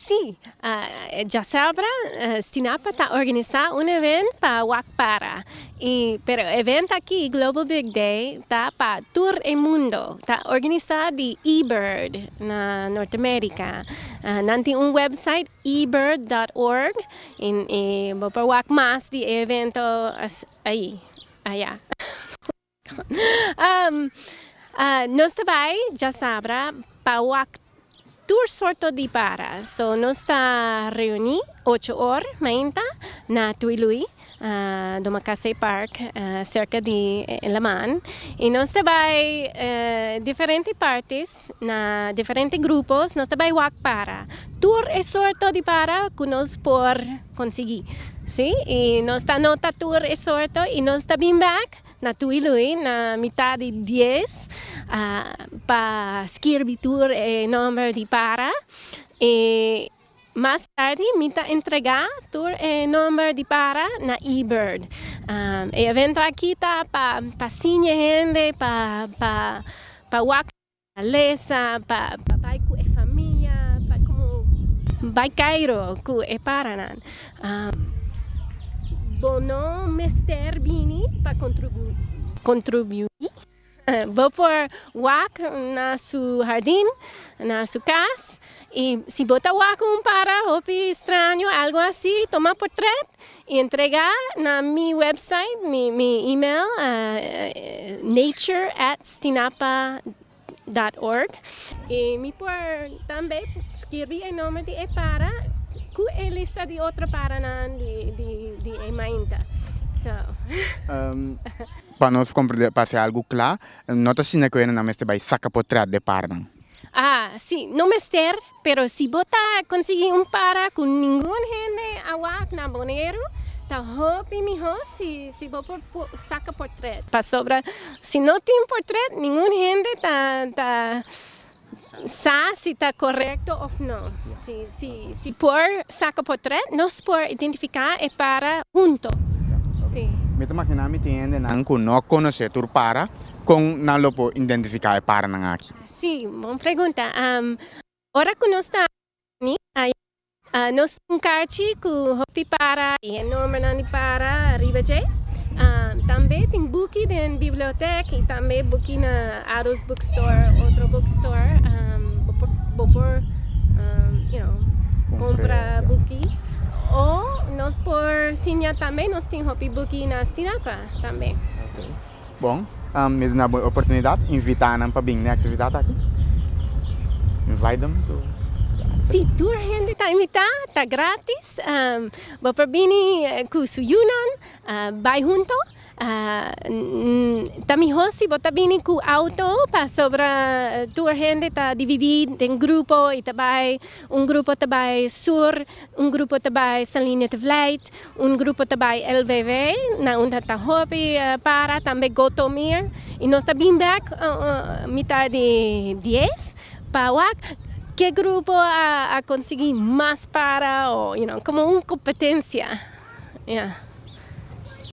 Si, djasabra Stinapa ta organisá un event pa wak para. Y pero event aki, Global Big Day, ta pa tur e mundo. Ta organisá di eBird na Norteamerica. Nan tin un website ebird.org y bo por wak mas di e evento ahí, aya. Nos ta bai djasabra pa wak tur sorto di para. So nos ta reuní 8 or mainta na Tuilui, Domacassé Park, serka di laman. I nos ta bai diferente parti, na diferente grupo, nos ta bai wak para. Tur e sorto di para ku nos por konsiguí. Si? I nos ta nota tur e sorto i nos ta bin bèk na Tuilui na mitar di 10 pa skirbi tur e nòmber di para. I mas tardi mi ta entregá tur e nòmber di para na eBird. E evento aki ta pa siña hende, pa wak lesa, pa bai ku e famia, pa komo bai keiru ku e paranan. Bo no mester bini pa kontribuí. Bo por wak na su hardin, na su kas, i si bo ta wak un para hopi straño, algu asina, tuma portrèt i entregá na mi website, mi email, nature@stinapa.org. I mi por tambe skirbi e nòmber di e para ku e lista di otro paranan di e mainta. So. Pa nos komprondé, pa hasi algu kla, no ta asina ku nan mester bai saka portrèt di paranan. Ah, si, no mester, pero si bo ta konsiguí un para ku ningun hende a wak na Boneiru, ta hopi mihó si bo por saka portrèt. Pasobra, si no tin portrèt, ningun hende ta sa si ta korekto òf no. Si por saka portrèt, nos por identifiká e para huntu. Si. Mi ta imaginá mi tin hendenan ku no konosé tur para, kon nan lo por identifiká e paranan aki? Si, bon pregunta. Ora ku nos ta nos tin karchi ku hopi para i e nòmbernan di para riba dje. Tambe tin buki den biblioteka i tambe buki na Ado's Bookstore, otro bookstore. Bo por kumpra buki. O nos por siña tambe, nos tin hopi buki na Stinapa tambe. Bon, mi ta duna oportunidat, invitá nan pa bin na aktividat aki. Invite them to. Si, tur hende ta invitá, ta gratis. Bo por bini ku su yunan, bai huntu. Ta mihó si bo ta bini ku outo, pasobra tur hende ta dividí den grupo i ta bai, un grupo ta bai sur, un grupo ta bai Saliña de Vlijt, un grupo ta bai LVV, na unda ta hopi para, tambe Gotomeer. I nos ta bin bèk mitar di 10 pa wak ki grupo a konsiguí mas para o komo un kompetensia. Yeah.